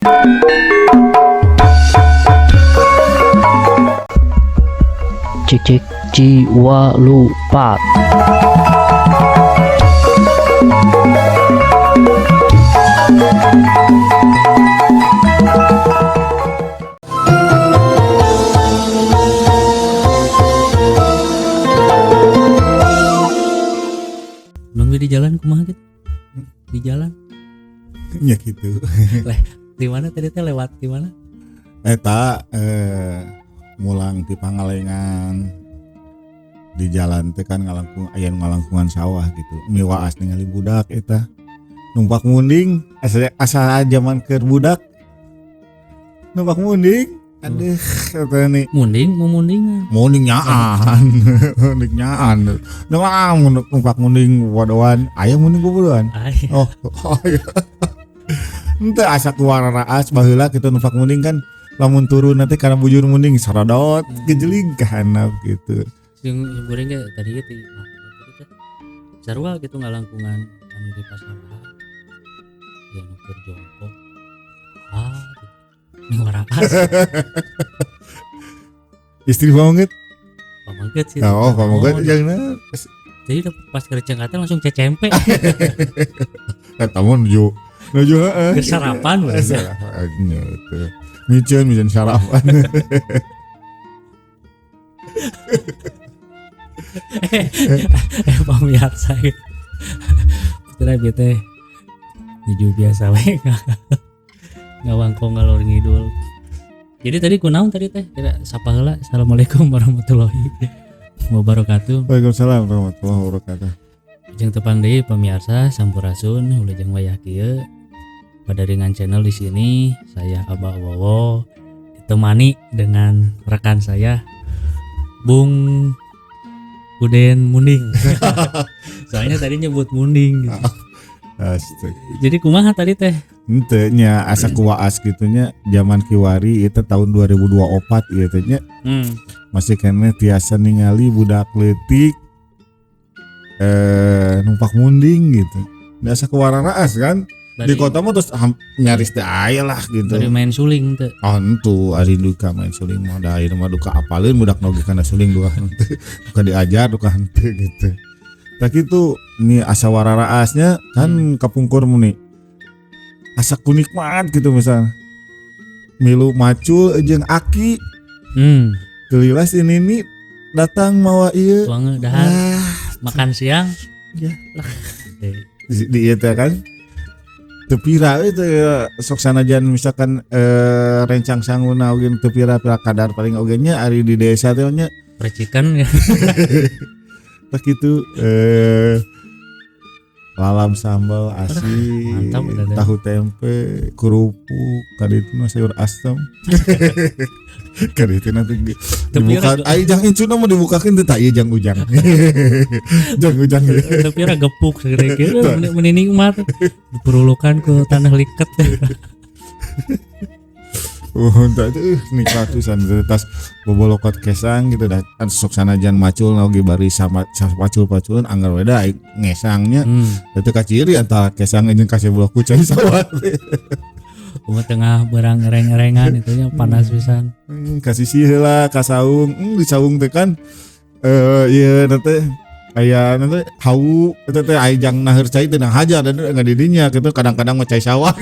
Cik cik jiwa lupa. Bang di jalan kumaha gitu? Di jalan Ya gitu. Di mana tadi teh, lewat di mana? Eta mulang di Pangalengan, di jalan teh kan ngalangkung, aya nu ngalangkungan sawah gitu. Miwaas ningali budak eta numpak munding, asa asa zaman keur budak numpak munding. Aduh, eta nih. Munding mau mundingan. Munding nyaan, munding nyaan. Nah, numpak munding bodoan, aya munding bodoan. Ay, Oh, iya. Ente asa kuwararaas baheula kitu numpak munding kan, lamun turun nanti karena bujur munding sarodot gejelig ka handap gitu. Sing goreng ge tadi ge ti mah, tadi teh sarua gitu ngalangkungan anu di pasawahan. Ya nu keur jongkok. Ah, gitu. Ini waraas. Istri banget. Pamengket sih. Oh, pamengket jangan. Jadi pas keur cengkatnya langsung cecempe. Eta mah nuju nuju heeh. Keur sarapan Eh, we. Sarapan nya teh. Miceun miceun sarapan. Pemirsa gitu. Putra bete nuju biasa we. Ngawangkong ngalor ngidul. Jadi tadi kunaon tadi teh? Tidak sapa heula. Assalamualaikum warahmatullahi wabarakatuh. Waalaikumsalam warahmatullahi wabarakatuh. Jeung tepang deui pemirsa, sampurasun, wilujeng wayah kieu. Pada dengan channel di sini saya Abah Wowo ditemani dengan rekan saya Bung Uden Munding. Soalnya tadi nyebut Munding gitu. Astaga. Jadi kumaha tadi teh? Ente nya asa kuwaas gitu nya zaman kiwari itu tahun 2024 ieu teh nya. Masih keneh tiasa ningali budak leutik numpak munding gitu. Da asa kuwararaas kan. Di kota mah terus nyaris teh aya lah gitu. Bari main suling teh. Oh entu ari duka main suling mah da ayeuna mah duka apaleun budak nu oge kana suling duka henteu. Duka diajar duka henteu gitu. Tah kitu ni asa wararaasnya kan kapungkur muni. Asa ku nikmat gitu misalnya. Milu macul jeung aki. Gelilas ini nih datang mawa ieu. Tuang dahar. Ah. Makan siang. Ya. Lah. Di ieu teh kan. Teu pira we teh sok sanajan misalkan rencang sanguna oge teu pira-pira kadar paling oge nya ari di desa teh nya. Percikan ya. Tah kitu lalam sambal asin, Mantap, udah deh. tahu tempe, kerupuk, kaditu mah sayur asem. Kaditu nanti Tapi dibuka, raga- ai jang incuna mah dibukakeun teh tah ieu jang ujang. Jang ujang ieu. Tapi raga gepuk segede kieu, meni nikmat. Diperulukan ke tanah liket. Oh, entah itu, nikmat pisan teh tas bobolokot kesang gitu dah. Kan sok sanajan macul oge bari sama pacul-paculan anggar we da ai ngesangnya. Itu kaciri antara kesang jeung kasebulok ku cai sawah. Kumaha tengah berang ereng-erengan itu nya panas pisan. Kasih heula ka saung. Di saung teh kan ieu teh aya nanti hau eta teh aya jang naheur cai teh nang hajar dan nggak didinya gitu kadang-kadang mah cai sawah.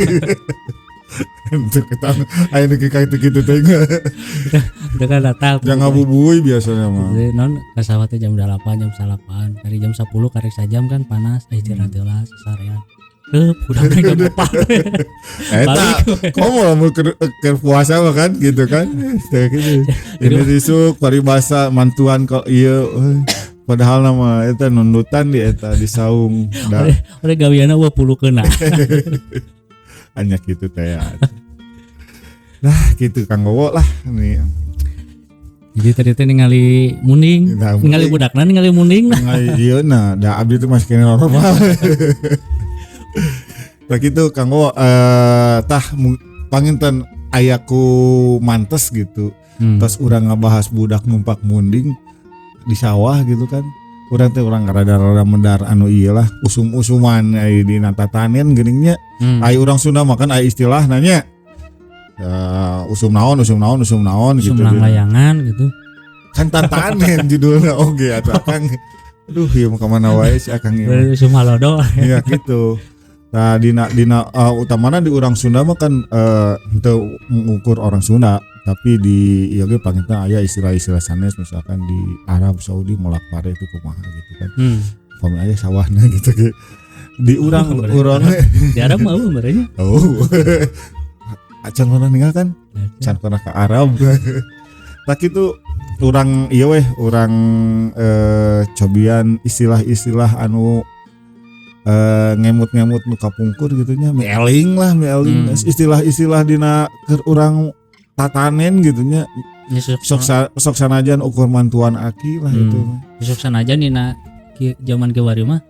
Untuk kita aya nu kitu kitu teh. Itu kan datang. Jangan ngabubuy biasanya mah. Jadi non ka sawah teh jam 8, jam 9, dari jam 10 karek sajam kan panas, istirahat heula sasarean. Udah jam 4. Eta, komo lamun keur puasa mah kan gitu kan. Teh gitu. Ini isuk paribasa mantuan kok ieu. Padahal nama eta nundutan di eta di saung. Da. Ore gaweana eueuh pulukeuna. Hanya gitu teh. Nah, gitu Kang Wowo lah nih. Jadi tadi teh ningali munding, Nah, ningali munding. budakna ningali munding. Ningali ieu nah, da abdi teh masih kena normal. Tah gitu Kang Wowo, tah panginten aya ku mantes gitu. Terus urang ngabahas budak numpak munding di sawah gitu kan. Urang teh urang rada-rada mendar anu ieu lah usum-usuman ai dina tatanen geuning nya. Ai urang Sunda mah kan ai istilah nanya. Usum naon usum naon usum naon gitu. Usum langlayangan gitu. Kan tatanen judulnya oge atuh Akang. Aduh, ieu mah ka mana wae si Akang ieu mah. Usum halodo. Iya gitu. Nah, dina dina utamana di urang Sunda mah kan henteu mengukur orang Sunda, tapi di ieu ge panginten aya istilah-istilah sanes, misalkan di Arab Saudi molak pare itu kumaha gitu kan. Pami aya sawahna gitu ge. Di urang urang Di Arab mah eueuh meureun nya. Oh. Acan pernah ninggal kan? Can pernah ke Arab. Tak itu urang ieu weh, urang cobian istilah-istilah anu ngemut-ngemut nu kapungkur gitu nya, mieling lah, mieling istilah-istilah dina keur urang tatanen gitu nya. Ya, sok Sok sok sanajan ukur mantuan aki lah itu. Sok sanajan dina zaman kiwari mah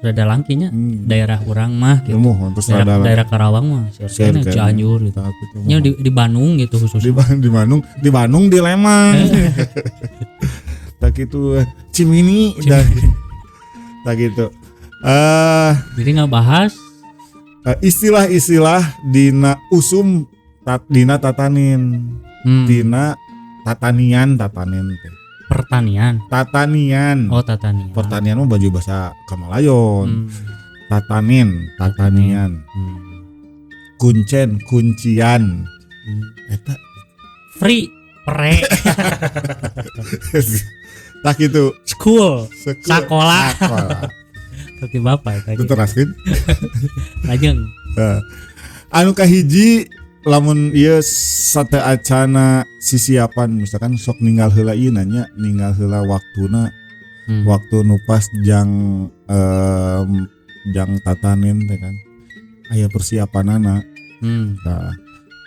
rada langkinya daerah urang mah gitu. Muhun, terus Daerah, rada daerah Karawang mah Seueur seueur keneh. Cianjur gitu. Tah, gitu. Nya di Bandung gitu khususnya. Di Bandung, di Bandung di Lemang. Tak gitu Cimini dan tak gitu. Jadi ngabahas istilah-istilah dina usum dina tatanin, dina tatanian, tatanin teh. Pertanian. Tatanian. Oh, tatanian. Pertanian mah baju bahasa Kamalayon. Tatanin, tatanian. Kuncen, kuncian. Eta Free, pre, tak gitu. School, Sekolah. Sakola. Sakola. Kaki bapak eta Itu gitu. teraskeun. Lajeng. Nah, anu kahiji lamun ieu sate acana sisiapan misalkan sok ninggal heula ieu nanya ninggal heula waktuna, waktu nu pas jang jang tatanen teh kan aya persiapanana. Nah,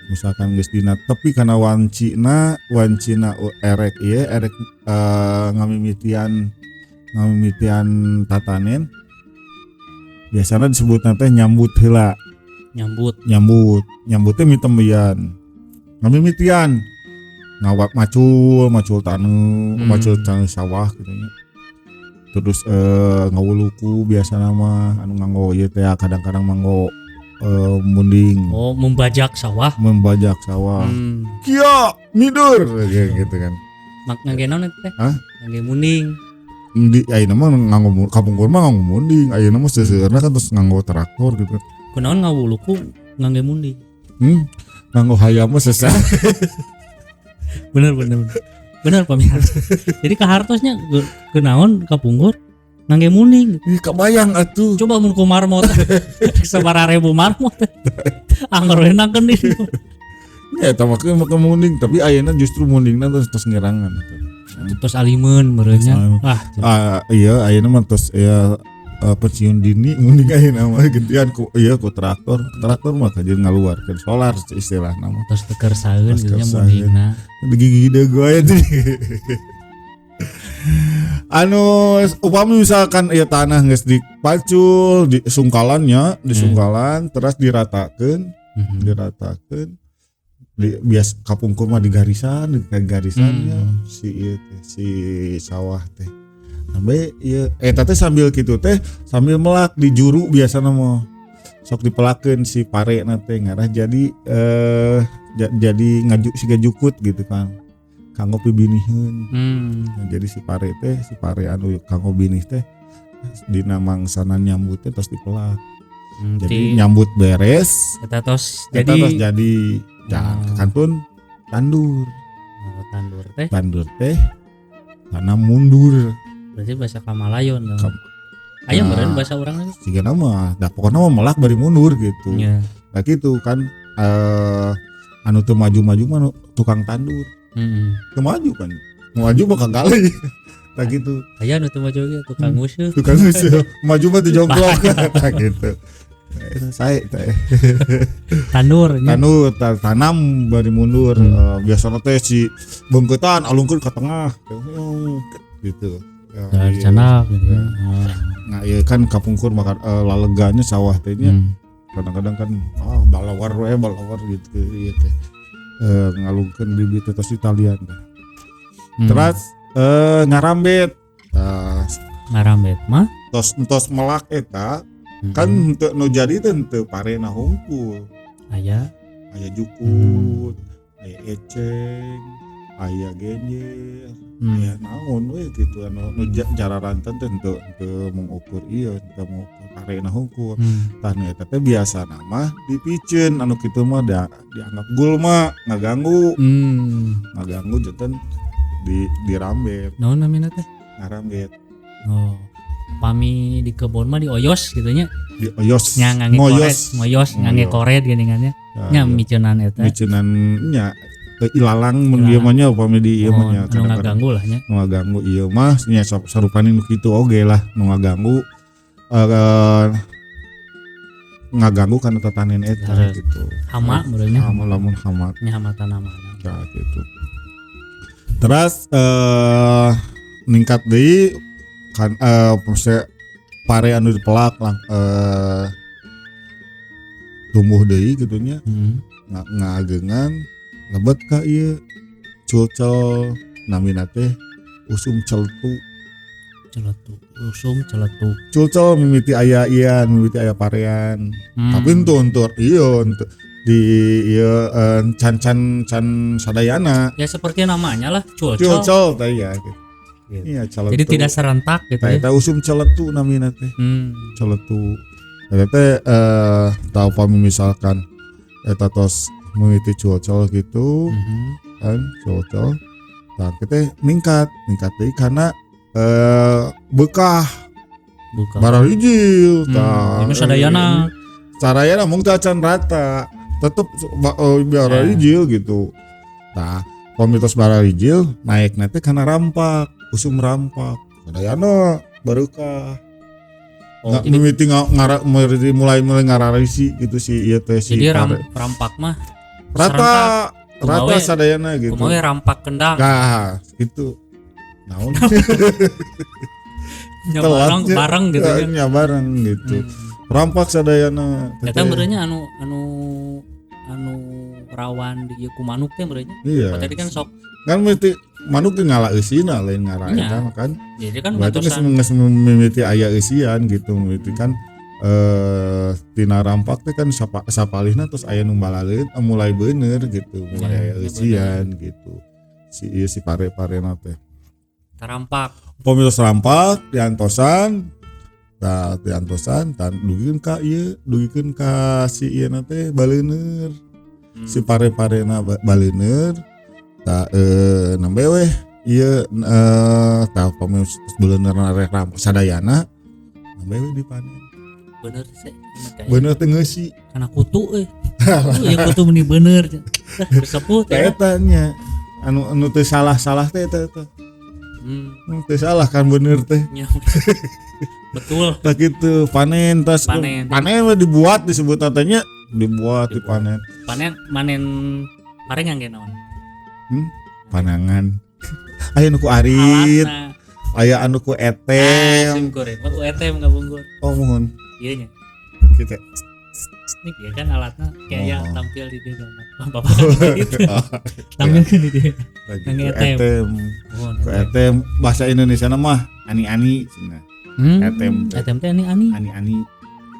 misalkan geus dina tepi kana wancina wancina erek ieu erek ngamimitian ngamimitian tatanen biasanya disebutna teh nyambut heula. Nyambut. Nyambut, nyambutnya mitembian ngamimitian ngawak macul macul taneuh, macul taneuh sawah gitu nya. Terus ngawuluku biasa nama anu nganggo ieu teh kadang-kadang manggo munding. Oh, membajak sawah. Membajak sawah. Kia midur kayak gitu kan. Mak ngangge naon eta teh? Hah? Ngangge munding. Di ayeuna mah nganggo kapungkur mah nganggo munding, ayeuna mah seuseurna kan terus nganggo traktor gitu. Kunaon ngawuluku ngangge munding? Nganggo hayam mah sesah. Bener bener bener. Bener pemirsa. Jadi kahartosnya kunaon kapungkur ngangge munding. Ih, kebayang atuh. Coba mun ku marmot. Sabaraha ribu marmot. Angger we nangkeun di dieu. Ya eta mah make munding, tapi ayeuna justru mundingna terus terus ngirangan atuh. Terus alimeun meureun nya. Terus alimeun. Ah, Ah, iya ayeuna mah tos ya pensiun dini munding ayeuna mah gantian ku iya ku traktor. Traktor mah kajeun ngaluarkeun solar istilahna mah. Tos teu kersaeun Tos gitu nya kersaeun. mundingna. Digigit gue aja. Anu upami misalkan ya tanah geus dipacul di sungkalannya, di sungkalan terus diratakeun, diratakeun. Di bias kapungkur mah di garisan, di garisannya si ieu teh, si sawah teh. Sampai ieu eta teh sambil kitu teh sambil melak di juru biasana mah. Sok dipelakeun si pare na teh ngarah jadi jadi ngaju siga jukut gitu kan. Kanggo pibiniheun. Nah, jadi si pare teh, si pare anu kanggo binih teh dina mangsana nyambut teh tos dipelak. Jadi nyambut beres, Eta tos eta jadi tos jadi jangan kantun tandur. Oh, tandur teh. Tandur teh tanam mundur. Berarti bahasa Kamalayon dong. Aya Nah. meureun bahasa urang lagi. Siga nama, dah pokoknya mah melak bari mundur gitu. Iya. Nah gitu kan anu teu maju-maju mah nu tukang tandur. Teu maju kan. Maju mah kali. Tah gitu. Aya nu teu maju ge tukang nguseuh. Tukang nguseuh. Maju mah teu jongklok. Tah gitu. Saya teh. Tandur nya. Tandur, tanam bari mundur. Biasana teh si bengkeutan alungkeun ka tengah. Gitu. Ya, Dari iya. canak gitu ya. Nah, iya kan kapungkur makan laleganya sawah teh nya. Kadang-kadang kan balawar we balawar gitu ieu teh. Ngalungkeun bibit teh tos Italian teh. Terus ngarambet. Ngarambet mah Tos tos melak eta kan henteu nu jadi teh henteu parena hungkul. Aya. Aya jukut, aya eceng, aya genjer, aya naon we gitu anu nu jararanten teh henteu henteu mengukur ieu, henteu mengukur parena hungkul. Tah, nu eta teh biasana mah dipiceun anu kitu mah, da dianggap gulma, ngaganggu. Ngaganggu, janten di dirambet. Naon namina teh? Ngarambet. Oh. Pami di kebun mah dioyos gitu nya. Dioyos. Nya ngangge koret, Ngoyos. Ngoyos ngangge Ngoyos. Koret geuningan nya. Nah, Nya iya. miceunan eta. Miceunan nya ilalang mun ieu mah nya, upami di ieu mah nya. Oh, anu kadang-kadang ngaganggu lah nya. Nu ngaganggu ieu mah nya sarupane nu kitu oge lah, nu ngaganggu ngaganggu kana tatanen eta gitu. Hama meureun nya. Hama, lamun hama. Nya hama tanaman. Nah, gitu. Terus ningkat deui kan, maksudnya pare anu dipelak lang, tumbuh deui gitu nya. Ngaageungan lebet ka ieu culcel, namina teh usum celetu. Celetu, usum celetu. Culcel mimiti aya ian, mimiti aya parean. Tapi untuk iya, untuk di ieu can can can sadayana. Ya seperti namanya lah, culcel. Culcel teh ya gitu. Gitu. Iya, celetu. Jadi tidak serentak gitu Tah, ya. Eta usum celetu namina teh. Celetu. Eta teh tau pami misalkan eta tos mimiti culcel gitu kan, culcel. Tah, kita ningkat, ningkat deui karena bekah. Buka. Bararijil tah. Ini sadayana. Sadayana mung teu acan rata. Tetep bararijil gitu. Tah, pami tos bararijil naik teh kana rampak, usum rampak. Sadayana bareukah. Oh, Nggak, jadi mimiti ngara, mimiti mulai mulai ngararisi gitu si ieu teh si jadi pare. Rampak mah Rata serentak. rata sadayana gitu. Kumaha we rampak kendang. Nah, gitu. Naon? Nya bareng, Telatnya. bareng gitu ya. Nya bareng gitu. Rampak sadayana. Eta Teteh. meureunnya anu anu anu rawan di ieu ku manuk teh meureunnya. Iya. Tadi kan sok Kan mimiti manuk ge ngala eusina, lain ngara Iya. eta mah kan. Jadi kan Berarti geus ngatusan geus mimiti aya eusian gitu, mimiti kan tina rampak teh kan sapalihna terus aya nu balaleun, mulai bener gitu, mulai Iya, aya eusian gitu. Si ieu si pare-parena teh. Tarampak. Upami tos rampak diantosan, tah diantosan tan dugikeun ka ieu, dugikeun ka si ieu na teh baleuneur. Si pare-parena baleuneur tah, nembe weh ieu tah upami tos baleuneur rek rampak sadayana nembe weh dipanen. Bener sih. Kayak Bener teh ngeusi. Karena kutu euy. Kutu ya, kutu meni bener. Sepuh Tah teh. eta nya anu anu teu salah-salah teh eta teh. Nu teu salah kan bener teh. Ya. Betul. Tah gitu, panen tas. Panen. Panen mah dibuat, disebut tanya dibuat, dipanen. Panen, manen pare ngangge naon? Panangan. Aya nu ku arit, Alatna. aya anu ku Ah, etem. sim goreng. Ku etem ngabungkur. Oh, mohon. Iya nya. Kita. Ini ya kan alatnya kayak yang Oh. tampil di dia gambar. Bapak kan gitu. Tampil kan di dia. Tah gitu, Ngangge etem. etem. Oh, Ku etem bahasa Indonesia mah ani-ani cenah. Etem teh. Etem teh ani-ani. Ani-ani.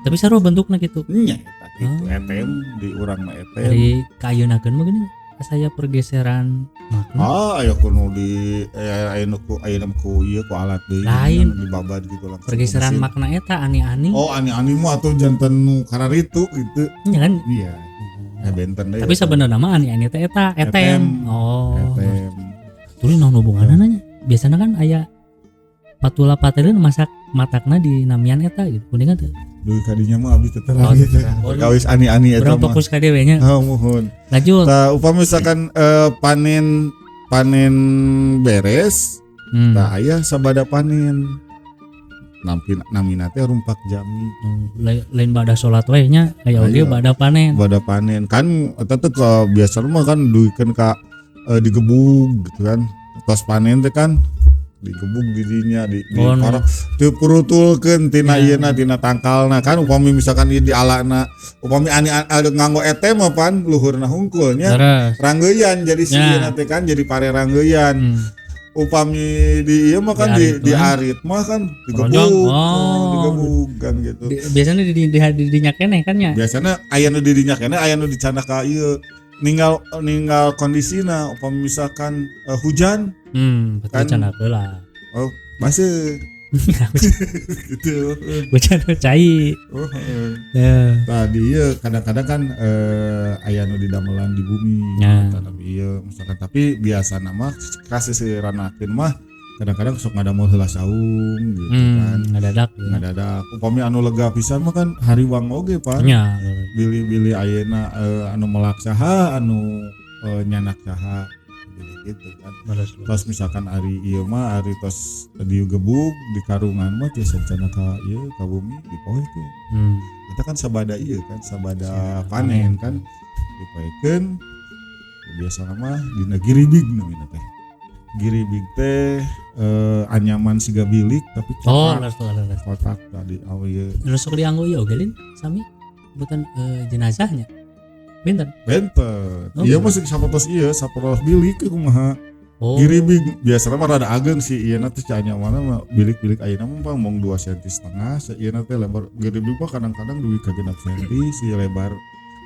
Tapi sarua bentukna gitu. Nya eta gitu Oh. etem di urang mah etem. Dari kayeunakeun mah geuning saya pergeseran makna. Ah, aya kudu di aya nu ku aya nu ku ieu ku alat deui. Lain. Dibabad gitu langsung. Pergeseran ke mesin. makna eta ani-ani. Oh, ani-ani mah atuh janten nu kararitu gitu. Nya kan? Iya. Ya benten deui. Tapi sebenarnya mah ani-ani teh eta etem. Etem. Oh. Etem. Tuluy naon hubunganna nya? Biasana kan aya patula paterin masak matakna di namian eta gitu. Kuningan teu? Duh, kadinya mah abdi teh terang Oh, gitu. terang. Oh, Perkawis ani-ani eta Urang mah. fokus ka dewe nya. Oh, muhun. Lanjut. Tah, upami misalkan panen panen beres, tah aya sabada panen. Nampi namina teh rumpak jami. Oh, lain bada salat we nya, aya oge Aya. bada panen. Bada panen kan eta teh ke biasa mah kan duikeun ka digebug gitu kan. Tos panen teh kan digebug didinya di Oh, no. parok dipurutulkeun tina Ya. ieuna tina tangkalna kan, upami misalkan ieu dialana, upami ani ada nganggo etem mah pan luhurna hungkulnya Terus. ranggeuyan jadi si Ya. ieuna teh kan jadi pare ranggeuyan. Upami di ieu mah kan di arit mah kan digebuk. Oh. Digebuk kan gitu. Biasanya di dinya keneh kan nya. Biasanya aya nu di dinya keneh, aya nu dicandak ka ieu. Ninggal ninggal kondisina upami misalkan hujan betul kan, candak heula. Oh, baseuh. Gitu. Hujan cai. Oh, heeh. Ya. Tadi ieu kadang-kadang kan aya nu didamelan di bumi. Ya. Tapi ieu misalkan tapi biasa nama kaseseurannakeun mah kadang-kadang sok ngadamel heula saung gitu kan. Ngadadak ya. Ngadadak. Upami anu lega pisan mah kan hariwang oge, Pak. Nya. Bilih-bilih ayeuna anu melak saha, anu nyanak saha gitu kan. Terus misalkan ari ieu mah ari tos digebug di karungan mah tiasa cenah ka ieu ka bumi dipoekeun. Eta kan sabada ieu kan sabada panen kan dipoekeun. Biasana mah dina giribig namina teh. Giribig teh anyaman siga bilik tapi kotak. Oh, kotak tadi aw ieu. Nu sok dianggo ieu oge lin sami bukan jenazahnya. Benten. Benten. Oh, iya mah sapertos ieu, sapertos bilik kumaha. Oh. Giribig biasana mah rada ageng sih ieu na teh anyamanna mah bilik-bilik ayeuna mah mong 2,5 cm, saieuna teh lebar giribig mah kadang-kadang dugi ka 6 cm si lebar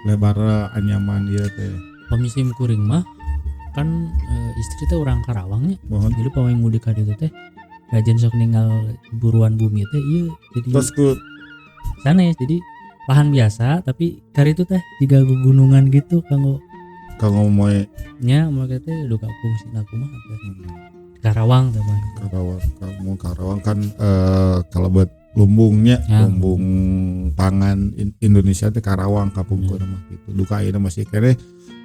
lebar anyaman ieu teh. Pamisim kuring mah kan istri teh urang Karawang nya. Jadi pamai mudik ka ditu teh rajin sok ninggal buruan bumi teh ieu jadi tos ku sanes jadi lahan biasa tapi kari itu teh jiga gunungan gitu kanggo kanggo moe nya moe teh duka fungsina kumaha teh. Karawang teh mah. Karawang, kamu Karawang kan kalebet lumbungnya, ya. Lumbung pangan Indonesia teh Karawang kapungkur mah gitu. Duka ayeuna masih keneh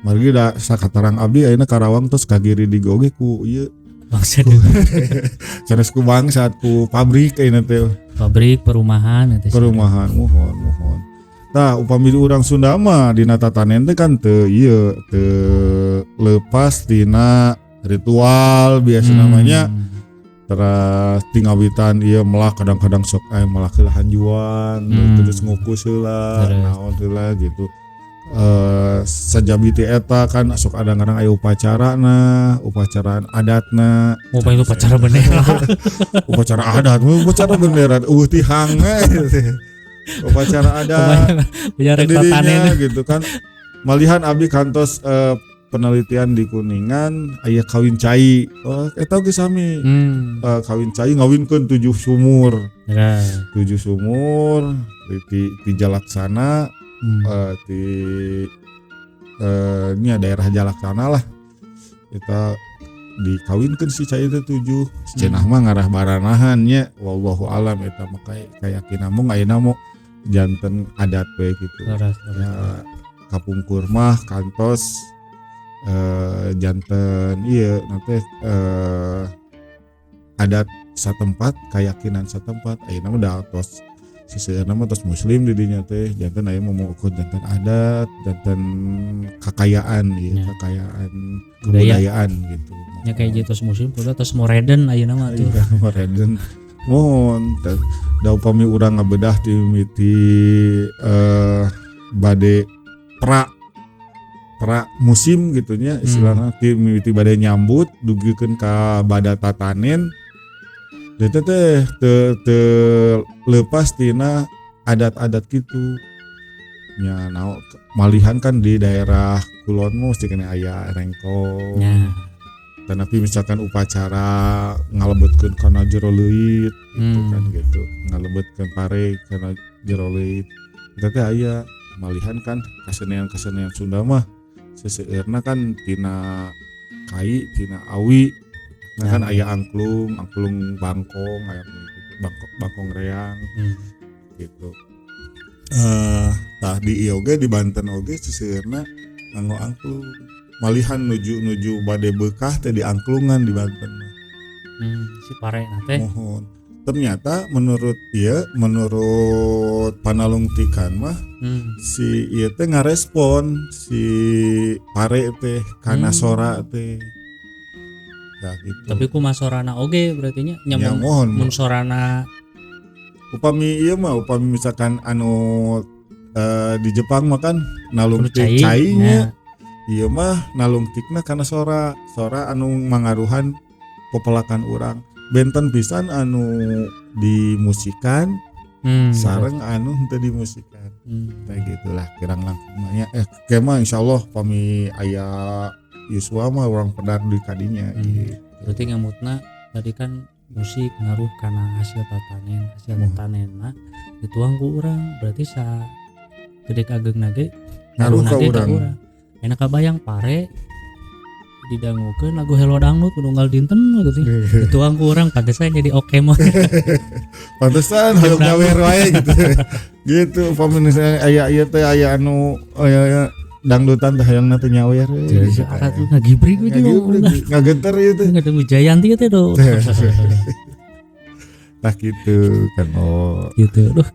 margi da sakatarang abdi ayeuna Karawang tos kagiri digoge ku ieu bangsa sanes ku bangsa ku pabrik ayeuna teh. Pabrik perumahan teh. Perumahan mohon mohon. Tah upami urang Sunda mah dina tatanen teh kan teu ieu teu lepas tina ritual biasa namanya. Terus tingawitan ieu melak kadang-kadang sok aya melak heula hanjuan terus ngukus heula naon heula gitu. Sajabi ti eta kan sok kadang-kadang aya upacarana, upacara adatna. Oh, upacara bendera. Upacara adat, upacara bendera eueuh tihang we. Upacara adat dirinya gitu kan. Malihan abdi kantos penelitian di Kuningan aya kawin cai. Oh, eta oge sami. Kawin cai ngawinkeun 7 sumur. Ya. 7 sumur di Jalaksana di ini daerah Jalaksana lah. Kita dikawinkeun si cai teh 7. Cenah mah ngarah baranahan nya wallahu alam eta mah kayakinan mung ayeuna mah janten adat we gitu. Ya, kapungkur mah kantos janten ieu nanti adat satempat, keyakinan satempat ayeuna mah da tos seseueurna mah tos muslim di dinya teh janten aya mau ukur janten adat, janten kakayaan ieu, ya. Kakayaan kebudayaan gitu. Nya kayak gitu tos muslim kudu tos modern ayeuna mah tuh. Modern. Mohon da upami urang ngabedah ti mimiti bade pra musim gitunya istilahna ti mimiti bade nyambut dugikeun ka bada tatanen teh teh teu lepas tina adat-adat kitu nya naon malihan kan di daerah kulon mah mesti kena aya rengkong. Ya. Tapi misalkan upacara ngalebetkeun kana jero leuit gitu kan gitu ngalebetkeun pare kana jero leuit eta teh aya malihan kan kasenian-kasenian Sunda mah seseueurna kan tina kai tina awi nah kan aya angklung angklung bangkong aya bangkong reang gitu. Tah di ieu oge di Banten oge seseueurna nganggo angklung malihan nuju bade beukah teh di angklungan di Banten mah. Si pare teh. Mohon. Ternyata menurut ieu, menurut panalungtikan mah si ieu teh ngarespon si pare teh kana sora teh. Ya gitu. Tapi kumaha sorana oge berarti nya nya mun sorana upami ieu mah upami misalkan anu di Jepang mah kan nalungtik cai nya. Ieu mah nalungtikna kana sora, sora anu mangaruhan Pepelakan urang benten pisan anu dimusikan sareng anu henteu dimusikan. Kayak gitulah kirang langkungnya kema insyaallah pami aya yuswa mah urang pedar di kadinya gitu. Berarti ngamutna tadi kan musik ngaruh kana hasil tatanen, hasil tatanenna dituang ku urang, berarti sa gede kageungna ge ngaruh ka ge urang. Enak kabayang pare didangukeun lagu Hello Dangdut kudu unggal dinten gitu. Dituang ku urang pantesan jadi oke mah. Pantesan hoyong nyawer wae gitu. Gitu upami misalnya aya ieu teh aya anu aya dangdutan teh hayangna teh nyawer we gitu. Atuh ngagibrik we Ngagibrik, ngagenter ieu teh. Ngadeng Wijayanti teh do. Tah kitu kan oh. Gitu duh.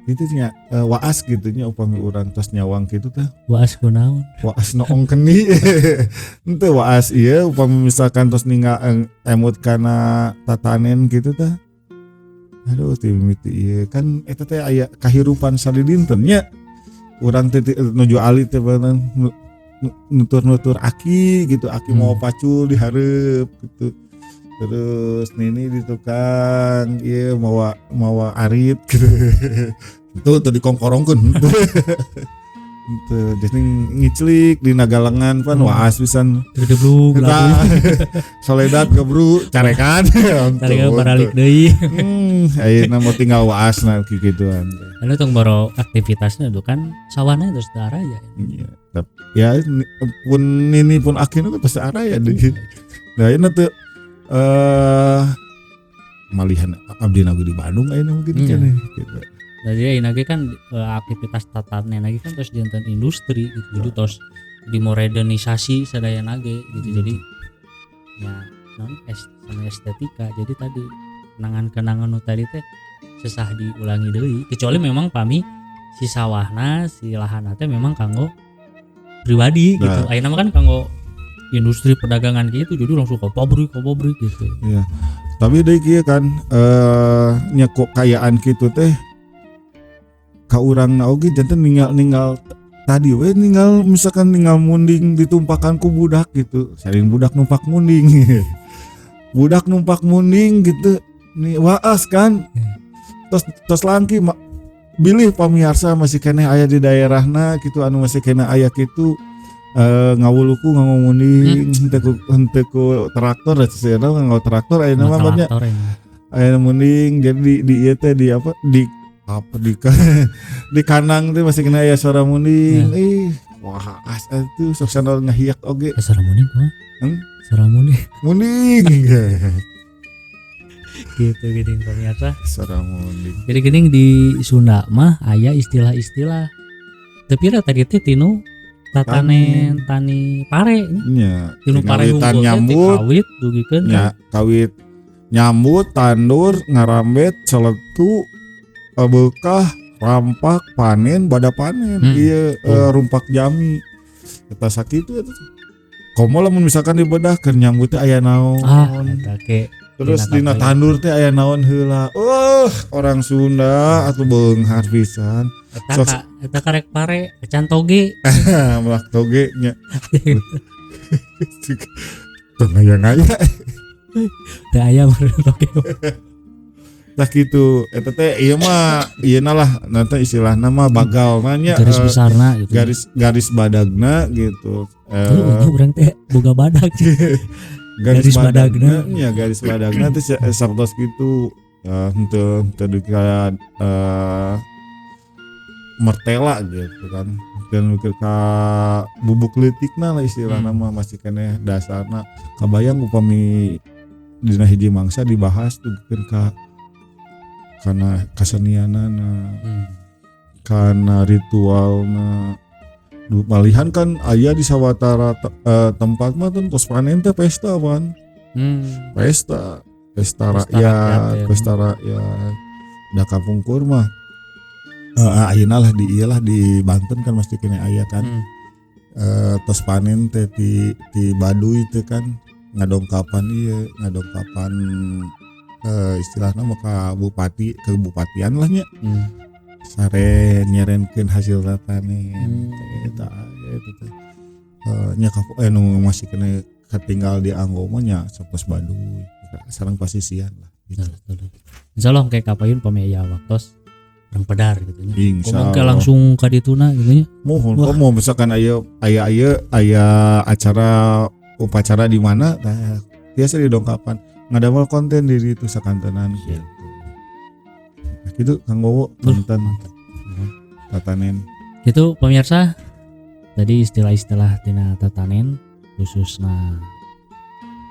Itu nya waas gitu nya upami urang tos nyawang kitu teh. Waas kunaon? Waas noong kendi. Henteu waas ieu upami misalkan tos ninggal emut kana tatanen kitu teh. Aduh ti mimiti ieu kan eta teh aya kahirupan sadidinten nya. Urang teh nuju alit teh nutur-nutur aki gitu, aki mau pacul di hareup gitu. Terus nini di tukang ieu mawa arit gitu. Itu teu dikongkorongkeun. Henteu jadi ngiclik di nagalengan pan waas pisan. Gedeblug lagu. Soledad gebru carekan. Carekan baralik deui. Ayeuna mau tinggal waasna kikituan. Anu tong boro aktivitasna itu kan sawahna terus teu araya. Iya. Ya pun nini pun akhirnya pasti araya deui. Nah ayeuna teu malihan abdi nagu di Bandung ayeuna mungkin keneh gitu. Nah, jadi ayeuna ge kan aktivitas tatanen lagi kan terus janten industri gitu. Jadi terus dimodernisasi sadayana ge gitu. Jadi ya non sama estetika. Jadi tadi kenangan-kenangan nu tadi teh sesah diulangi deui kecuali memang pami si sawahna si lahanna teh memang kanggo pribadi gitu. Ayeuna mah kan kanggo industri perdagangan gitu, jadi langsung ke pabrik gitu. Iya. Tapi deui kieu kan nya kok kayaan kitu teh ka urangna oge janten ninggal tadi we ninggal misalkan ninggal munding ditumpakan ku budak gitu. Saring budak numpak munding. Budak numpak munding gitu. Nih waas kan. Tos langki bilih pamiarsa masih keneh aya di daerahna gitu anu masih keneh aya kitu ngawuluku nganggo munding henteu ku traktor da cenah nganggo traktor ayeuna mah nya. Aya munding jadi di ieu teh di apa di apa di di kandang teh masih kena aya suara munding. Ih wah as atuh sok sandal ngahiak oge. Suara munding kumaha? Suara munding. Munding. Gitu geuning pemirsa. Suara munding. Jadi geuning di Sunda mah aya istilah-istilah. Teu pira tadi teh tinu tatanen tani pare nya. Tinu pare hungkul teh kawit dugikeun nya kawit nyambut tandur ngarambet celetu bekah rampak panen bada panen ieu rumpak jami eta sakitu eta komo lamun misalkan dibedah keur nyambut teh aya naon eta ke terus dina tandur teh aya naon heula orang Sunda atuh beunghar pisan eta karek pare can toge melak toge nya teu ngaya-ngaya teu aya meureun toge. Tah kitu eta teh ieu mah ieu lah nanti istilahna mah bagalna nya garis besarna gitu. Garis badagna gitu. Urang teh boga badag. Garis badagna nya garis badagna teh sapertos kitu henteu henteu ka mertela gitu kan. Dan mikir ka bubuk leutikna lah istilahna mah masih keneh dasarna. Kabayang upami dina hiji mangsa dibahas tugikeun ka karena kasenianana, karena ritualna. Malihan kan aya di sawatara tempat mah teh tos panen teh pesta pan. Pesta rakyat, pesta rakyat. Da kapungkur mah ayeuna lah di ieu lah di Banten kan masih kene aya kan. Tos panen teh di Baduy teh kan ngadongkapan ieu, ngadongkapan istilahna mah ka bupati, kebupatian lah nya. Sare nyerenkeun hasil tatanen eta eta teh. Nya nu masih kena Katinggal di anggo mah nya sapos Baduy sareng pasisian lah gitu. Betul, betul. Insyaallah kayak kapayun pami aya waktos urang pedar gitu nya. Insya Komo ke Allah. Langsung ka dituna gitu nya. Mohon Wah. komo misalkan aya aya aya aya acara upacara di mana, tah biasa didongkapan ngadamel konten di ditu sakantenan Iya. gitu. Nah, gitu Kang Wowo, Duh, punten mantap. tatanen. Itu pemirsa, tadi istilah-istilah tina tatanen, khususnya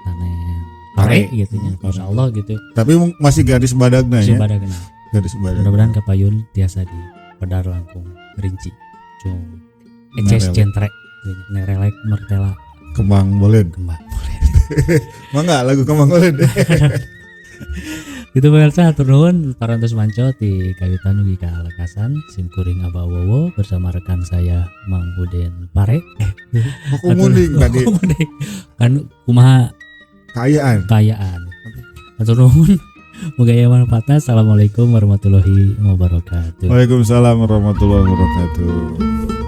tanen pare Pare. gitu nya. Pare. Insya Allah gitu. Tapi masih garis badagna Masih ya. pada kenal. Garis badag. Mudah-mudahan kapayun tiasa di pedar langkung rinci cung eces Nerelek. jentrek gitu, nerelek mertela Kembang bolen. Kembang. Mangga lagu Kembang bolen. Itu pemirsa, hatur nuhun parantos manco di kawitan ugi ka lekasan. Simkuring Abah Wowo bersama rekan saya Mang Uden Pare. Aku munding tadi. Munding. Kan kumaha Kayaan. kayaan. Hatur nuhun. Moga aya manfaatna. Assalamualaikum warahmatullahi wabarakatuh. Waalaikumsalam warahmatullahi wabarakatuh.